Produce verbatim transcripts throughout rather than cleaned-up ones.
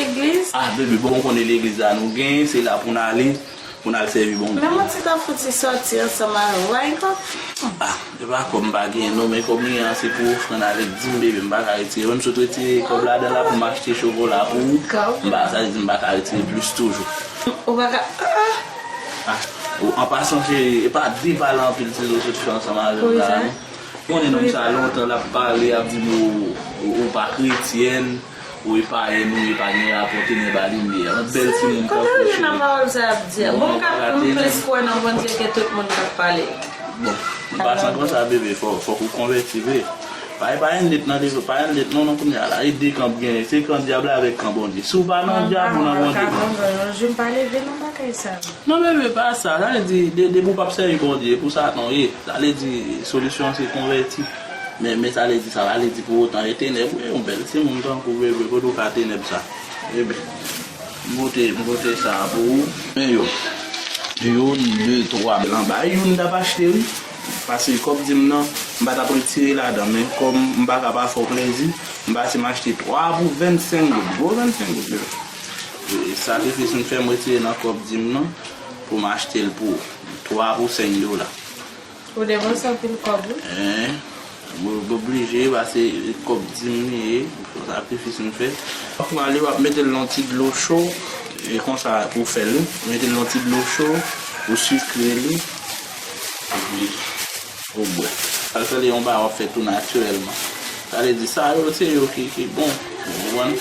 Legliz? Ah, bebe, bon, ou konnen legliz la nou gen, se la pou n ale, pou n al sèvi Bondye. Men yon ti tan fouti sòti ansanm avè w, pa gen kòb? Ah, e pa kòb m pa gen non, men kòb m gen an se pou ofrann avèk dim, bebe, m pa ka retire. Menm si w t retire kòb ladan la pou m achte chokola pou ou, m pa, sa vle di m pa ka retire plis toujou. Ou pa ka, ah, ah. Ah, ou, an pasan, cheri, e pa de pale anpil ti zo sot fè ansanm avè m la, non. Konnen nonm sa lontan l ap pale, ap di m ou, ou, ou pa kretyèn, ou e payèn, ou e pa gen rapò tenèb a limyè. Yon bèl timoun tankou w, cheri. Kote w jwenn nan pawòl sa y ap di a? Bon, m ka, m plis kwè nan Bondye ke tout moun k ap pale. Bon, m pa santi konsa, bebe, fò, fòk ou konvèti vre. Pa, pa yon lèt nan, pa yon lèt non, non, kounye a la. E de kan gen, se kan dyab la avèk kan Bondye. Si w pa nan dyab, ou nan Bondye. Ka konprann, yon jou m pa leve nan bagay sa yo. Non, bebe, pa sa. Sa vle di, de, depi w p ap sèvi Bondye, pou Satan w ye. Sa vle di, solisyon an se konvèti. Men, men sa vle di, sa pa vle di pou otan e tenèb. Ou ye yon bèl timoun tankou w, bebe, kote w ka tenèb sa? Bebe, m pote, m pote sa a pou ou. Men yo, youn, de, twa, m bay youn t ap achte, wi. Paske kòb dim nan, m pa t ap retire ladan, men kòm m pa ka pa fè w plezi, m pase m achte twa pou vennsenk goud. Gwo vennsenk goud, bebe. E, sakrifis m fè, m retire nan kòb dim nan pou m achte l pou ou. Twa pou senk dola. Ou depanse anpil kòb, wi. Hein? M, m oblije, paske kòb dim li ye, sakrifis m fè. Fò ale, w ap mete l nan ti dlo cho, e konsa pou fè l, wi. Mete l nan ti dlo cho, ou sikre li, epi ou bwè. Sa l fè li yon bagay w ap fè tou natirèlman. Sa vle di, sa yo, se yo ki, ki bon, ou konprann?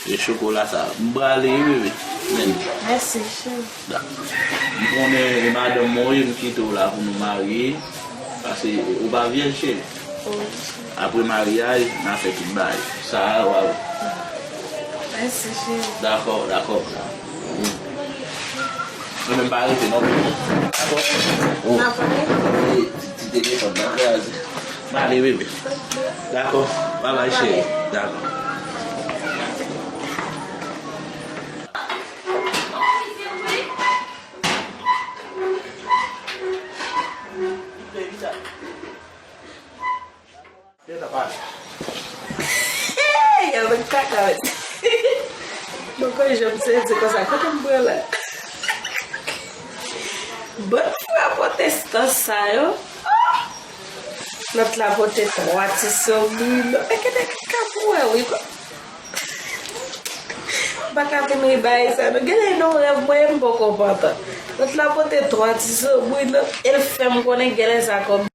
E chokola sa, m prale wi, bebe. Men. Mèsi, cheri. Da. M konnen e madanm mwen wi, m kite w la pou nou marye. Paske ou pa vyèj, cheri. Wi. Apre maryaj, n a fè tout bagay. Sa a, w a wè. Mèsi, cheri. Dakò, dakò. Mwen menm pa rete non. Dakò? N a pale? Ti, ti telefòn nan kraze. M ale, bebe. Dakò. Babay, cheri. Dakò. Hey, avèk kaka, mèt. Mwen konn jan m sezi konsa. Kote m pran la? Bon, frè pwotestan sa yo. Lòt la pote twa ti sobri. Non, men gen nèg ki ka pou wè, wi. M pa ka vin ri bagay sa, non. Genlè nan rèv mwen, m poko pantan. Lòt la pote twa ti sobri, non. E l fè m konnen genlè sa kòm